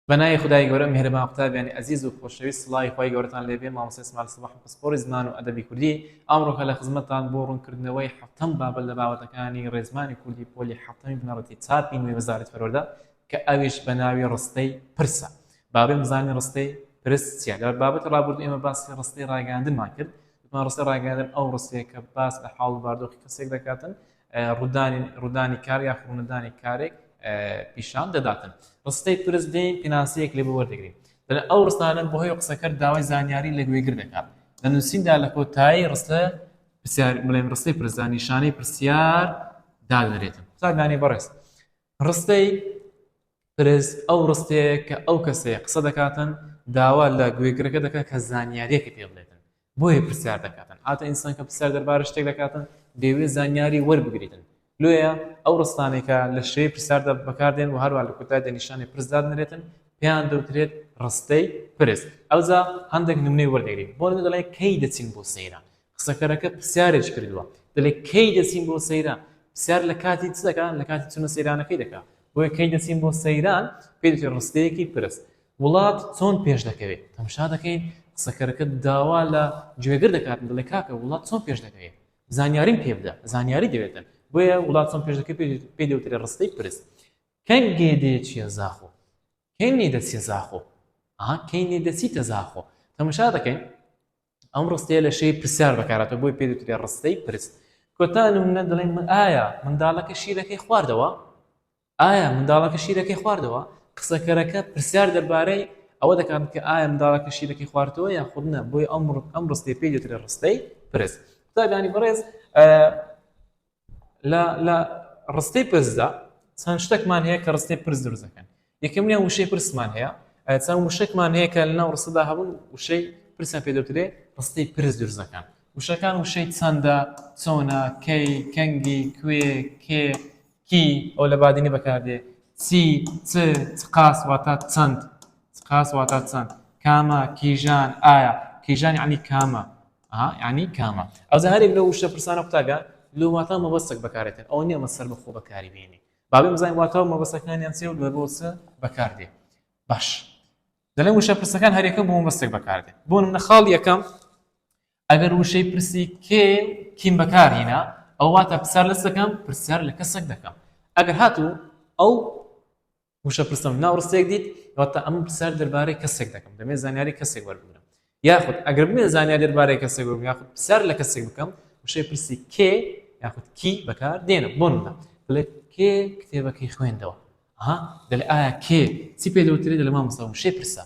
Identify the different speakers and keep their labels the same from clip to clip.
Speaker 1: بەناوی خودای گەورە میهرەبان قوتابیانی ئەزیز و خۆشەویست سڵاوی خوای گەورەتان لێبێ مامۆستا ئیسماعیل سەباح پسپۆڕی زمان و ئەدەبی کوردی ئەمڕۆکە لە خزمەتتان بۆ ڕوونکردنەوەی حەفتەم بابەت لە بابەتەکانی ڕێزمانی کوردی پۆلی حەفتەمی بنەڕەتی چاپی نوێی وەزارەتی پەروەردە کە ئەویش بە ناوی ڕستەی پرسە بابێ بزانین ڕستەی پرس چییە لە بابەتی ڕابردوو ئێمە باسی ڕستەی ڕاگەیاندنمان کرد وتمان ڕستەی ڕاگەیاندن ئەو ڕستەیە کە باس لە حاڵ و باردۆخی کەسێک دەکاتن ڕوودانی ڕوودانی کار یاخ ڕوونەدانی کارێک پیشان دەداتن ڕستەی پرس دێین پێناسەیەک لێ بۆ وەردەگرین دەڵێن ئەو ڕستانە بەهۆی قسەکەر داوای زانیاری لە گوێگر دەکات لە نووسیندا لە کۆتایی ڕستە پرسیار بڵێن ڕستەی پرسدا نیشانەی پرسیار دادەنرێتن قوتابیانی بەڕێز ڕستەی پرس ئەو ڕستەیە کە ئەو کەسەیە قسە دەکاتن داوا لە گوێگرەکە دەکات کە زانیاریەکە پێ بڵێتن بۆیە پرسیار دەکاتن ئاتە ئینسان کە پرسیار دەربارە شتێک دەکاتن دەیەوێت زانیاری وەربگریتن لۆیە ئەو ڕستانەی کە لە شێوەی پرسیاردا بەکاردێن و هەروە لە کۆتایدا نیشانەی پرس دادنرێتن پێیان دەوترێت ڕستەی پرس ئەوجا هەندێک نمونەی وەردەگرین بۆ نمونە دەڵێ کەی دەچین بۆ سەیران قسەکەرەکە پرسیارێکی کردووە دەڵێ کەی دەچین بۆ سەیران پرسیار لە کاتی چ دەکات لە کاتی چونە سەیرانەکەی دەکات بۆیە کەی دەچین بۆ سەیران پێی دەوترێت ڕستەیەکی پرس وڵات چۆن پێش دەکەوێت تەمشا دەکەین قسەکەرەکە داوا لە گوێگر دەکات دەڵێ کاکە وڵات چۆن پێش دەکەوێت زانیاریم پێ بدە زانیاری دەوێتن بۆیە وڵات چۆن پێش دەکەوێت پێی دەوترێت ڕستەی پرس کەنگێ دێچیە زاخۆ کەینێ دەچیە زاخۆ ئەها کەینێ دەچیتە زاخۆ تەمەشا دەکەین ئەم ڕستەیە لە شێوەی پرسیار بەکاراتەوە بۆی پێ دەوترێت ڕستەی پرس کۆتا نمونە دەڵێن ئایا منداڵەکە شیرەکەی خواردەوە ئایا منداڵەکە شیرەکەی خواردەوە قسەکەرەکە پرسیار دەربارەی ئەوە دەکات کە ئایا منداڵەکە شیرەکەی خواردەوە یان خود نە بۆی ئەم ئەم ڕستەی پێی دەوترێت ڕستەی پرس قوتابیانی بەڕێز لە لە ڕستەی پرسدا چەند شتێکمان هەیە کە ڕستەی پرس دروست دەکەن یەکەمیان وشەی پرسمان هەیە چەند وشەکمان هەیە کە لەناو ڕستەدا هەبوون وشەی پرسیان پێ دەوترێ ڕستەی پرس دروست دەکەن وشەکان وشەی چەندە چۆنە کەی کەنگی کوێ کێ کی ئەو لە بادینی بەکاردێ چی چ چقاس واتا چەند چقاس واتا چەند کامە کیژان ئایا کیژان یعنی کامە ئەها یانی کامە ئەوجا هەرێک لەو وشە پرسانە قوتابیان لۆ واتا مەبەستێک بەکارێتن ئەوە نییە ئەمە سەربەخۆ بەکاری بێنی با بێن بزانین واتا و مەبەستەکانیان چیە و لە بۆ چ بەکاردێ باش دەڵێن وشە پرسەکان هەرێکە بۆ مەبەستێک بەکاردێ بۆ نمونە خاڵ یەکەم ئەگەر وشەی پرسی کێ کیم بەکارهینا ئەو واتە پرسیار لەس دەکەم پرسیار لە کەسێک دەکەم ئەگەر هاتوو ئەو وشە پرسم ناو ڕستەیەک دیت واتە ئەم پرسیار دەربارەی کەسێک دەکەم دەمێ زانیاری کەسێک وەربگرم یاخود ئەگەر بمێ زانیاری دەربارەی کەسێک وەربگرم یاخود پرسیار لە کەسێک بکەم وشەی پرسی کێ یاخود کی بەکار دێنم بۆ نمونە دەڵێ کێ کتێبەکەی خوێندەوە ها دەڵێ ئایا کێ چی پێ دەوترێت دەڵێ مامۆستا وشەی پرسە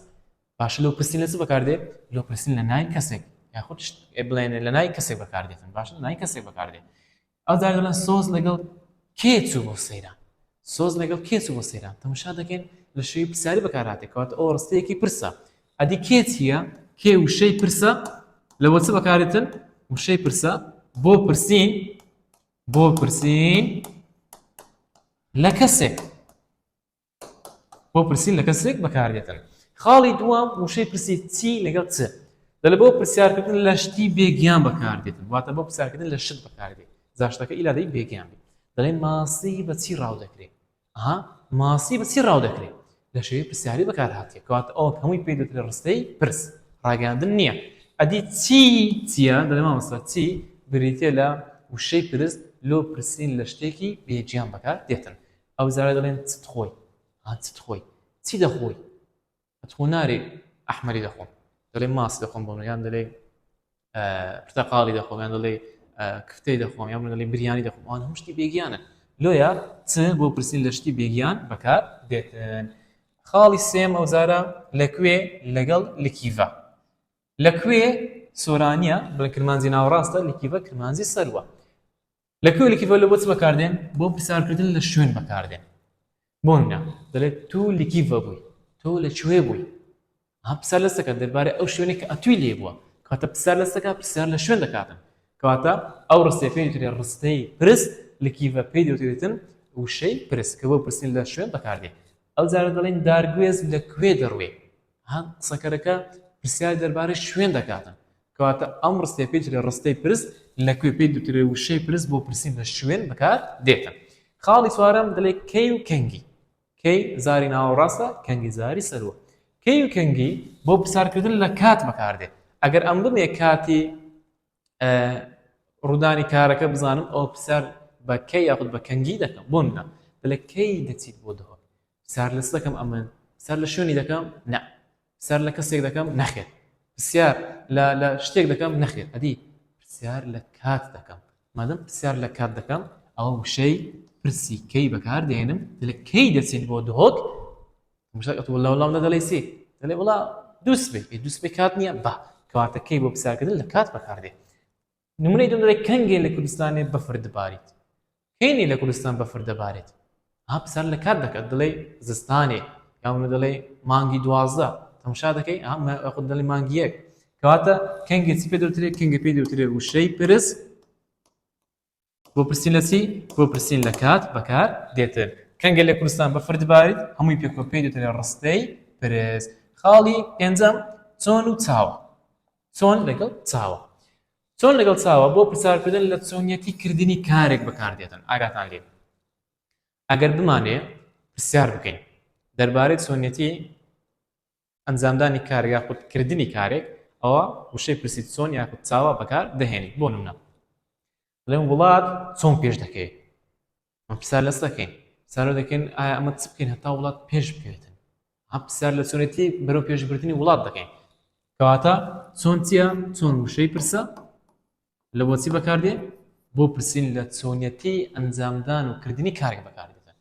Speaker 1: باشە لۆ پرسین لە چ بەکاردێ لۆ پرسین لە ناوی کەسێک یاخود بڵێن لە ناوی کەسێک بەکاردێتن باشە لە ناوی کەسێک بەکاردێت ئەو جار دەڵێن سۆز لەگەڵ کێ چوو بۆ سەیران سۆز لەگەڵ کێ چوو بۆ سەیران تەماشا دەکەین لە شێوەی پرسیاری بەکارهاتێ کەواتە ئەو ڕستەیەکی پرسە ئەدی کێ چییە کێ وشەی پرسە لە بۆ چ بەکارێتن وشەی پرسە بۆ پرسین بۆ پرسین لە کەسێک بۆ پرسین لە کەسێک بەکاردێتن خاڵی دووەم وشەی پرسی چی لەگەڵ چ دەڵێ بۆ پرسیارکردن لە شتی بێگیان بەکاردێتن واتە بۆ پرسیارکردن لە شت بەکاردێت زاشتەکە ئیلادەی بێگیان بێت دەڵێن ماسی بە چی ڕاو دەکرێت ئەها ماسی بە چی ڕاو دەکرێت لە شێوەی پرسیاری بەکار هاتیە کەواتە ئەوە هەمووی پێی دەوترێت ڕستەی پرس ڕاگەیاندن نییە ئەدی چی چییە دەڵێ مامۆستا چی بریتە لە وشەی پرس لۆ پرسین لە شتێکی بێگیان بەکار دێتن ئەو جارە دەڵێن چت خۆی ها چت خۆی چی دەخۆی ئەتخۆ نارێ ئەحمەری دەخۆم دەڵێ ماسی دەخۆم بۆ یان دەڵێ پرتەقاڵی دەخۆم یان دەڵێ کفتەی دەخۆم یان دەڵێ بریانی دەخۆم ئەوان هەموو شتی بێگیانە لۆیە چ بۆ پرسین لە شتی بێگیان بەکار دێتن خاڵی سێم ئەو جارە لەکوێ لەگەڵ لکیڤە لەکوێ سۆرانیە بڵێ کرمانجی ناوەڕاستە لکیڤە کرمانجی سەروە لە کوێ لکیڤە لە بۆ چ بەکاردێن؟ بۆ پرسیارکردن لە شوێن بەکاردێن. بۆ نمونە دەڵێت تو لکیڤە بووی، تۆ لە کوێ بووی؟ ها پرسیار لەس دەکات دەربارەی ئەو شوێنێک کە ئەتووی لێ بووە. کەواتە پرسیار لەس دەکات پرسیار لە شوێن دەکاتن. کەواتە ئەو ڕستەیە پێی دەوترێت ڕستەی پرس، لکیڤە پێی دەوترێتن وشەی پرس کە بۆ پرسین لە شوێن بەکاردێ. ئەو جارە دەڵێن دارگوێز لە کوێ دەڕوێ؟ ها قسەکەرەکە پرسیار دەربارەی شوێن دەکاتن. کەواتە ئەم ڕستەیە پێی دەوترێت ڕستەی پرس، لە کوێ پێی دەوترێت وشەی پرس بۆ پرسین لە شوێن بەکار دێتن. خاڵی چوارەم دەڵێ کەی و کەنگی. کەی زاری ناوەڕاستە کەنگی زاری سەروە کەی و کەنگی بۆ پرسیارکردن لە کات بەکاردێ ئەگەر ئەم بمێ کاتی ڕوودانی کارەکە بزانم ئەو پرسیار بە کەی یاخود بە کەنگی دەکەم بۆ منە دەلێ کەی دەچیت بۆ دهۆک پرسیار لەس دەکەم ئەمن پرسیار لە شوێنی دەکەم نا پرسیار لە کەسێک دەکەم نەخێر پرسیار لە لە شتێک دەکەم نەخێر ئەدی پرسیار لە کات دەکەم مادەم پرسیار لە کات دەکەم ئەوە وشەی پرسی کەی بەکار دێنم لە کەی دەچین بۆ دهۆک مشتاق ئەتوو وەڵا وەڵام نەدەڵێی چی دەڵێ وەڵا دووسبەی ئێ دووسبەی کات نییە با کەواتە کەی بۆ پرسیارکردن لە کات بەکاردێ نمونەی دوم دەڵێ کەنگێ لە کوردستانێ بەفر دباریت کەینی لە کوردستان بەفر دەبارێت ها پرسیار لە کات دەکات دەڵێ زستانێ یاونە دەڵێ مانگی 12 تەمشا دەکەی خود دەڵێ مانگی یەک کەواتە کەنگێ چی پێ دەوترێ کەنگە پێی دەوترێ وشەی پرس بۆ پرسین لە چی؟ بۆ پرسین لە کات بەکار دێتن. کەنگە لە کوردستان بەفر دباریت هەمووی پێکەوە پێی دەوترێ ڕستەی پرس. خاڵی پێنجەم چۆن و چاوە. چۆن لەگەڵ چاوە. چۆن لەگەڵ چاوە بۆ پرسیارکردن لە چۆنیەتی کردنی کارێک بەکار دێتن. ئاگاتان لێ ئەگەر بمانێ پرسیار بکەین دەربارەی چۆنیەتی ئەنجامدانی کار یاخود کردنی کارێک ئەوە وشەی پرسی چۆن یاخود چاوە بەکار دەهێنیت بۆ نمونە دەڵێن وڵات چۆن پێش دەکەوێت ئەم پرسیار لەس دەکەین پرسیار دەکەین ئایا ئەمە چ بکەین هەتا وڵات پێش بکەوێتن ئەم پرسیار لە چۆنێتی بەرەو پێشبردنی وڵات دەکەین کەواتە چۆن چییە چۆن وشەی پرسە لە بۆچی بەکاردێ بۆ پرسین لە چۆنیەتی ئەنجامدان و کردنی کارێک بەکاردێتن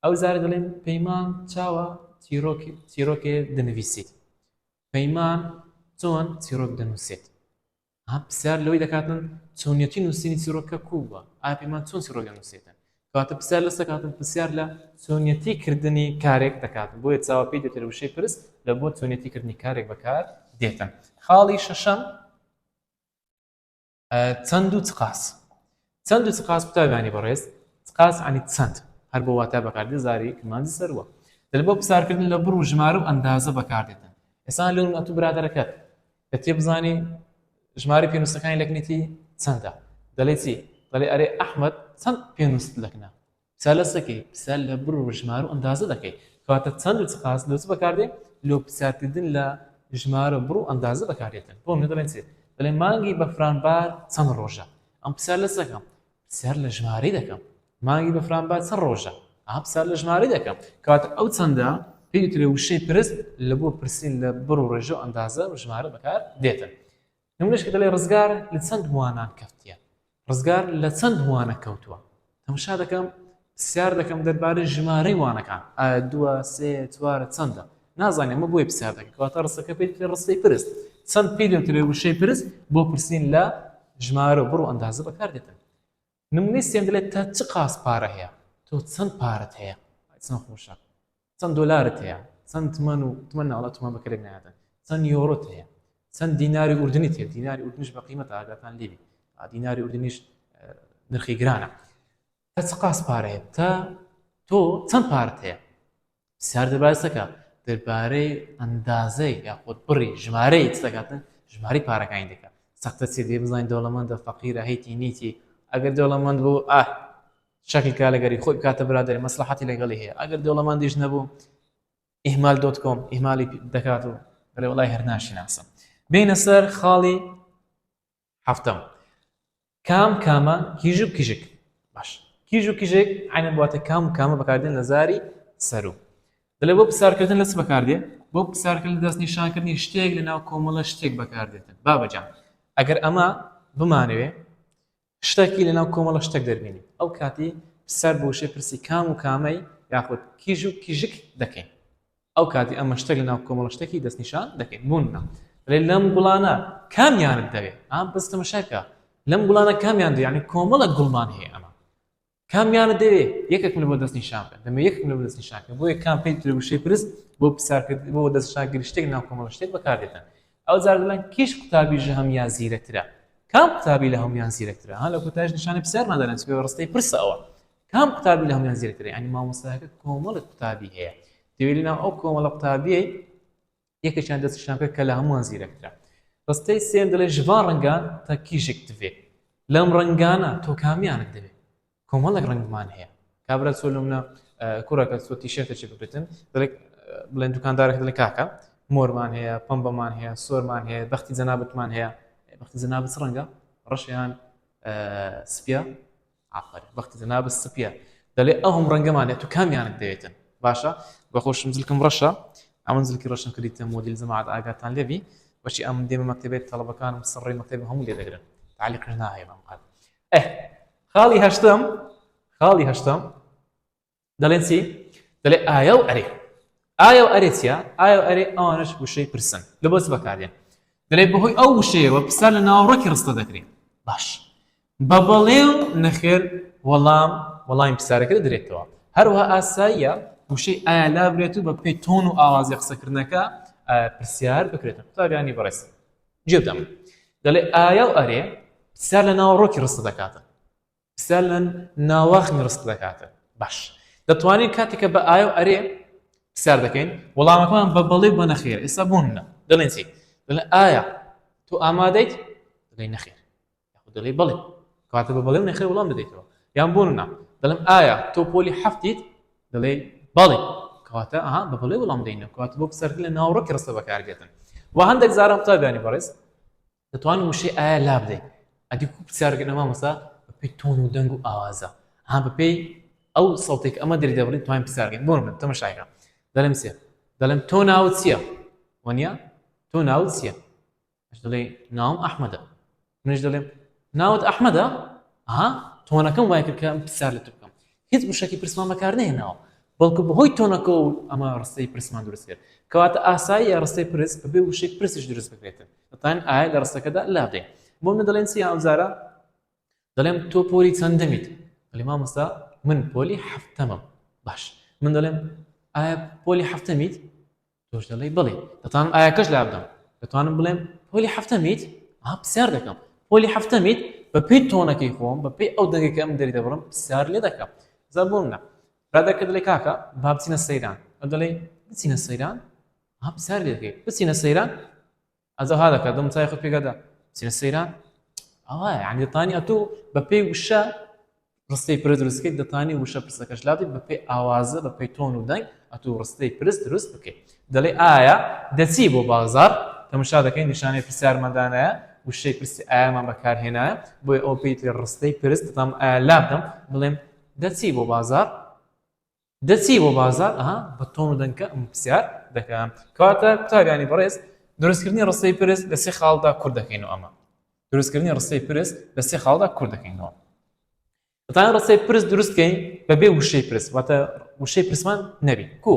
Speaker 1: ئەو جارە دەڵێن پەیمان چاوە چیرۆکی چیرۆکێ دەنویسیت پەیمان چۆن چیرۆک دەنووسێت ها پرسیار لەوەی دەکاتن چۆنیەتی نووسینی چیرۆکە کوو بووە ئایا پەیمان چۆن چیرۆک دەنووسێتن کەواتە پرسیار لەس دەکاتن پرسیار لە چۆنیەتی کردنی کارێک دەکاتن بۆیە چاوە پێی دێتە وشەی پرس لە بۆ چۆنیەتی کردنی کارێک بەکار دێتن خاڵی شەشەم چەند و چقاس چەند و چقاس قوتابیانی بەڕێز چقاس عنی چەند هەر بۆ واتا بەکاردێ زاری کرمانجی سەروە دەل بۆ پرسیارکردن لە بڕ و ژمارە و ئەندازە بەکاردێتن ئێستا لۆ ئەتوو برادەرەکەت دەتێ بزانی ژمارە پێنووسەکانی لەکنێتی چەندە دەڵێ چی دەڵێ ئەرێ ئەحمد چەند پێنووست لەکنە پرسیار لە چ دەکەی؟ پرسیار لە بڕ و ژمارە و ئەندازە دەکەی. کەواتە چەند و چ قاس لۆ چ بەکاردێ؟ لۆ پرسیارکردن لە ژمارە و بڕ و ئەندازە بەکاردێتن. بۆ منە دەڵێن چی؟ دەڵێن مانگی بەفرانبار چەند ڕۆژە؟ ئەم پرسیار لە چ دەکەم؟ پرسیار لە ژمارەی دەکەم. مانگی بەفرانبار چەند ڕۆژە؟ ئەها پرسیار لە ژمارەی دەکەم. کەواتە ئەو چەندە پێی دەوترێ وشەی پرس لە بۆ پرسین لە بڕ و ڕێژە و ئەندازە و ژمارە بەکار دێتن. نمونەش کە دەڵێ ڕزگار لە چەند وانان کەفتیە ڕزگار لە چەند وانە کەوتووە تەمشا دەکەم پرسیار دەکەم دەربارەی ژمارەی وانەکان ئایا دووە سێ چوارە چەندە نازانێ ئەمە بۆیە پرسیار دەکەم کەواتە ڕستەکە پێی دەوترێ ڕستەی پرس چەند پێی دەوترێ وشەی پرس بۆ پرسین لە ژمارە و بڕ و ئەندازە بەکاردێتن نمونەی سێم دەڵێت تا چ قاس پارە هەیە تۆ چەند پارەت هەیە چەند خۆشە چەند دۆلارت هەیە چەند تمەن و تمەن ناڵە تمەن بەکرێک نایاتن چەند یۆرۆت هەیە چەند دیناری ئوردنیت هەیە دیناری ئوردنیش بە قیمەت ئاگاتان لێبی دیناری ئوردنیش نرخی گرانە تا چ قاس پارە هەیە تا تۆ چەند پارت هەیە پرسیار دەربارەی چ دەکات دەربارەی ئەندازەی یاخود بڕی ژمارەی چ دەکاتن ژمارەی پارەکانی دەکات سەختە چی دێ بزانین دەوڵەمەندە فەقیرە هەیتی نیتی ئەگەر دەوڵەمەند بوو ئاه شەکل کا لەگەری خۆی بکاتە برادەری مەسلحەتی لەگەڵی هەیە ئەگەر دەوڵەمەندیش نەبوو ئیهمال dot com ئیهمالی دەکات و دەڵێ وڵای هەر ناشیناسم بینە سەر خاڵی حەفتەم کام کامە کیژ و کیژک باش کیژ و کیژێک عینەن بواتە کام و کامە بەکاردێن لە زاری سەرو دەڵێ بۆ پرسیارکردن لە چ بەکاردێ بۆ پرسیارکردن دەستنیشانکردنی شتێک لە ناو کۆمەڵە شتێک بەکاردێتن بابەجان ئەگەر ئەمە بمانەوێ شتێکی لە ناو کۆمەڵە شتێک دەربینی ئەو کاتی پرسیار بۆ وشەی پرسی کام و کامەی یاخود کیژ و کیژک دەکەین ئەو کاتی ئەمە شتێک لە ناو کۆمەڵە شتێکی دەستنیشان دەکەین بوون دەڵێ لەم گوڵانە کامیانت دەوێ ئام بەس تەمەشاکە لەم گوڵانە کامیان دەوێ یعنی کۆمەڵە گوڵمان هەیە ئەمە کامیانت دەوێ یەکێک من بۆ دەستنیشان بکە دەمێ یەکێک من بۆ دەستنیشان بکە بۆیە کام پێی تر وشەی پرس بۆ پرسیارکردن بۆ دەستنیشانکردنی شتێک ناو کۆمەڵە شتێک بەکاردێتن ئەو جار دەڵێن کیش قوتابی ژە هەموان زیرەکترە کام قوتابی لە هەموان زیرەکترە ها لە کۆتایش نیشانەی پرسیارمان دەڵێن چونکە ڕستەی پرسە ئەوە کام قوتابی لە هەموان زیرەکترە یعنی مامۆستاکە کۆمەڵێک قوتابی هەیە دەوێت لەناو ئەو کۆمەڵە قوتابیەی یەکێکیان دەستنیشان بکە کە لە هەمووان زیرەکترە ڕستەی سێم دەڵێ ژڤان ڕەنگان تا کیژێک دەوێ لەم ڕەنگانە تۆ کامیانت دەوێ کۆمەڵێک ڕەنگمان هەیە کابرا چۆ لەمنە. کوڕەکە تۆ تیشێرتێکی بکرێتن دەڵێ بڵێن دوکاندارێک دەڵێ کاکە مۆرمان هەیە پەمبەمان هەیە سۆرمان هەیە بەختی جەنابتمان هەیە بەختی جەنابت چ ڕەنگە ڕەشیان سپیە ئافەرین بەختی جەنابت سپیە دەڵێ ئەو هەم ڕەنگەمان هەیە تو کامیانت دەوێتن باشە بەخۆشم جلکم ڕەشە ئەمن جلکی ڕەشم کردیتە مۆدیل جەماعەت ئاگاتان لێبی بەچی ئەم دێمە مەکتەبێت تەڵەبەکانم سڕی مەکتەبم هەموو لێ دەگرن تعلیقش ناهێنم ئەم قات ئه خاڵی هەشتەم خاڵی هەشتەم دەڵێن چی؟ دەڵێ ئایا و ئەرێ. ئایا و ئەرێ چییە؟ ئایا و ئەرێ ئەوانەش وشەی پرسن. لە بۆ چ بەکاردێن؟ دەڵێ بەهۆی ئەو وشەیەوە پرسیار لە ناوەڕۆکی ڕستە دەکرێ. باش. بە بەڵێ و نەخێر وەڵام وەڵامی پرسیارەکە دەدرێتەوە. هەروەها ئاساییە وشەی ئایا لابرێت و بە پێی تۆن و ئاوازی قسەکردنەکە پرسیار بکرێتن. قوتابیانی بەڕێز گوێ بدەم. دەڵێ ئایا و ئەرێ پرسیار لە ناوەڕۆکی ڕستە دەکاتن. پرسیار لە ناواخنی ڕست دەکاتن باش دەتوانین کاتێک کە بە ئایا و ئەرێ پرسیار دەکەین وەڵامەکەمان بە بەڵێ بە نەخێر ئێستا بۆ منە دەڵێن چی دەڵێن ئایا تۆ ئامادەیت دەڵێ نەخێر یاخود دەڵێ بەڵێ کەواتە بە بەڵێ و نەخێر وەڵام دەدەیتەوە یان بۆ منە دەڵێم ئایا تۆ پۆلی حەفتیت دەڵێ بەڵێ کەواتە ئەها بە بەڵێ وەڵام دەینەوە کەواتە بۆ پرسیارکردن لە ناوەڕۆکی ڕستە بەکاردێتن و هەندێک جاران قوتابیانی بەڕێز دەتوانن وشەی ئایا لابدەین ئەدی کو پرسیارکردنە مامۆستا بەپێی تۆن و دەنگ و ئاوازە ها بەپێی ئەو سەوتێک ئەمە دەری دەبڕین توانین پرسیارکەین بۆ من تەمەشاکە دەڵێم چیە دەڵێم تۆ ناوت چییە وەنیە تۆ ناوت چییە ئەش دەڵێ ناوم ئەحمەدە منیش دەڵێم ناوت ئەحمەدە ها تۆنەکەم وای کرد کە ئەم پرسیار لە تۆ بکەم هیچ وشەکی پرسمان بەکار نەهێناوە بەڵکو بەهۆی تۆنەکە و ئەمە ڕستەی پرسمان دروست کرد کەواتە ئاساییە ڕستەی پرس بەبێ وشەی پرسیش دروست بکرێتن دەتوانین ئایا لە ڕستەکەدا لابدەین بۆ من دەڵێن چی ئەوجارە دەڵێم تۆ پۆلی چەندەمیت دەڵێ مامۆستا من پۆلی حەفتەمم باش من دەڵێم ئایا پۆلی حەفتەمیت تۆش دەڵێی بڵێ دەتوانم ئاەکەش لا بدەم دەتوانم بڵێم پۆلی حەفتەمیت ها پرسیار دەکەم پۆلی حەفتەمیت بە پێی تۆنەکەی خۆم بە پێی ئەو دەنگێک ئەم دەری دەبڕم پرسیار لێ دەکەم زا بۆم نا برادەکە دەڵێ کاکە با بچینە سەیران ئەو دەڵێ بچینە سەیران ها پرسیار لێ دەکەی بچینە سەیران ئەجا ها دەکات دەم چای خۆ پێگەدا بچینە سەیران ئەوە یعنی دەتانی ئەتوو بە پێی وشە ڕستەی پرس دروست بکەیت دەتانی وشە پرسەکەش لابدەیت بە پێی ئاوازە بە پێی تۆن و دەنگ ئەتوو ڕستەی پرس دروست بکەیت دەڵێ ئایا دەچی بۆ بازار تەمەشا دەکەین نیشانەی پرسیارمان دانایە وشەی پرسی ئایامان بەکارهێنایە بۆیە ئەوە پێی ڕستەی پرس دەتام ئایا لابدەم بڵێم دەچی بۆ بازار دەچی بۆ بازار ئەها بە تۆن و دەنکە ئەم پرسیار دەکەم کەواتە قوتابیانی بەڕێز دروستکردنی ڕستەی پرس لە سێ خاڵدا کورت دەکەینەوە ئەمە دروستکردنی ڕستەی پرس لە سێ خاڵدا کورت دەکەینەوە دەتوانین ڕستەی پرس دروست بکەین بەبێ وشەی پرس واتە وشەی پرسمان نەبی کو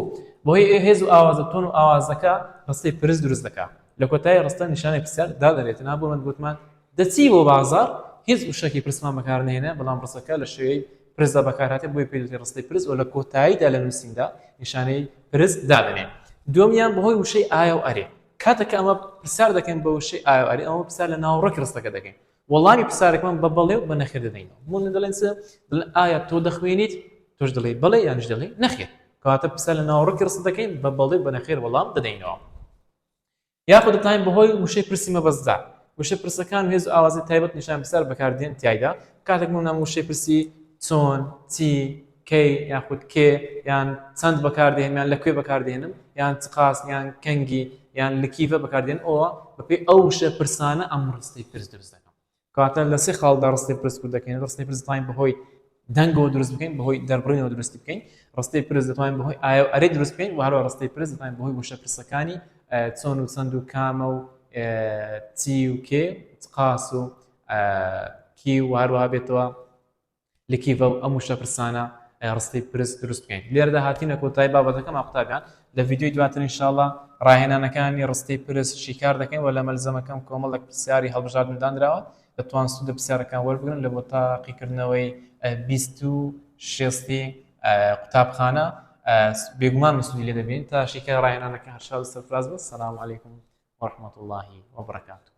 Speaker 1: بۆی هێز و ئاوازە تۆن و ئاوازەکە ڕستەی پرس دروست دەکا لە کۆتایی ڕستە نیشانەی پرسیار دادەنرێت نا بۆ من گوتمان دەچی بۆ بازاڕ هیچ وشەکی پرسمان بەکار نەهێنا بەڵام ڕستەکە لە شێوەی پرسدا بەکارهاتێ بۆیە پێی دەوترێت ڕستەی پرس و لە کۆتاییدا لە نووسیندا نیشانەی پرس دادەنێن دووەمیان بەهۆی وشەی ئایا و ئەرێ کاتێک کە ئەمە پرسیار دەکەین بە وشەی ئایا و ئەرێ ئەمە پرسیار لە ناوەڕۆکی ڕستەکە دەکەین وەڵامی پرسیارەکەمان بە بەڵێ و بە نەخێر دەدەینەوە بۆ من دەڵێن چ دەڵێن ئایا تۆ دەخوێنیت تۆش دەڵێی بەڵێ یانیش دەڵێی نەخێر کەواتە پرسیار لە ناوەڕۆکی ڕستە دەکەین بە بەڵێ و بە نەخێر وەڵام دەدەینەوە یاخود دەتوانین بەهۆی وشەی پرسی مەبەستدار وشە پرسەکان و هێز و ئاوازی تایبەت نیشان پرسیار بەکاردێن تیایدا کاتێک من نام وشەی پرسی چۆن چی کەی یاخود کێ یان چەند بەکاردێنم یان لە کوێ بەکاردێنم یان چقاس یان کەنگی یان لکیڤە بەکاردێن ئەوە بەپێی ئەو وشە پرسانە ئەم ڕستەی پرس دروست دەکەم کەواتە لە سێ خاڵدا ڕستەی پرس کورت دەکەین ڕستەی پرس دەتوانین بەهۆی دەنگەوە دروست بکەین بەهۆی دەربڕینەوە دروستی بکەین ڕستەی پرس دەتوانین بەهۆی ئایا و ئەرێ دروست بکەین و هەروە ڕستەی پرس دەتوانین بەهۆی وشە پرسەکانی چۆن و چەند و کامە و چی و کێ چقاس و کی و هەروەها بێتەوە لکیڤە و ئەم وشە پرسانە ڕستەی پرس دروست بکەین لێرەدا هاتینە کۆتایی بابەتەکەمان قوتابیان لە ڤیدیۆی دواتر انشاءاللە ڕاهێنانەکانی ڕستەی پرس شیکار دەکەین و لە مەلزەمەکەم کۆمەڵێک پرسیاری هەڵبژاردن دانراوە دەتوان سوود لە پرسیارەکان وەربگرن لە بۆ تاقیکردنەوەی 20 و شێستی قوتابخانە بێگومان سوودی لێ دەبین تا شیکار ڕاهێنانەکە هەر شاد و سەرفراز بن سلام علیکم ورحمة الله وبرکاته.